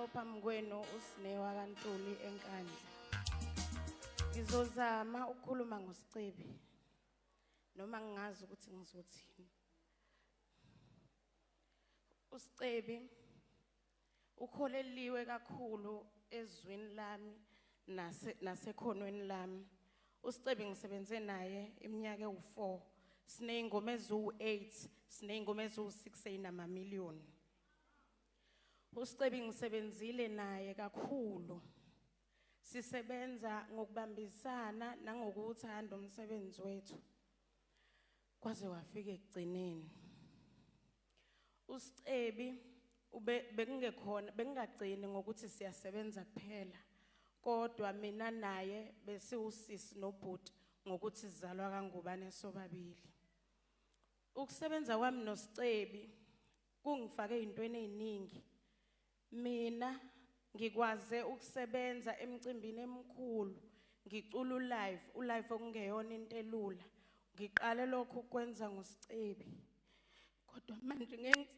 Lo phambi kwenu uSine wakaNtuli eNkandla. Ngizozama ukukhuluma ngoSicebi noma ngingazi ukuthi ngizothini. USicebi ukholeliwe kakhulu ezwini lami nasekhonweni lami. USicebi ngisebenze naye iminyaka ewu4. Sineyingoma eziwu8, sineyingoma eziwu6 eyinamamillion. USicebi ngisebenzile naye kakhulu. Sisebenza ngokubambisana nangokuthanda umsebenzi wethu. Kwaze wafika ekugcineni. USicebi ube bekungekhona bengingagcini ngokuthi siyasebenza kuphela. Kodwa mina naye besiwusisi nobhuti ngokuthi sizalwa kaNgubane sobabili. Ukusebenza kwami noSicebi kungifake ezintweni eziningi. Mina ngikwaze ukusebenza emcimbini emikhulu, ngicula ulive, ulive okungeyona into elula. Ngiqale lokhu ukwenza ngoSicebi. Kodwa manje ngeke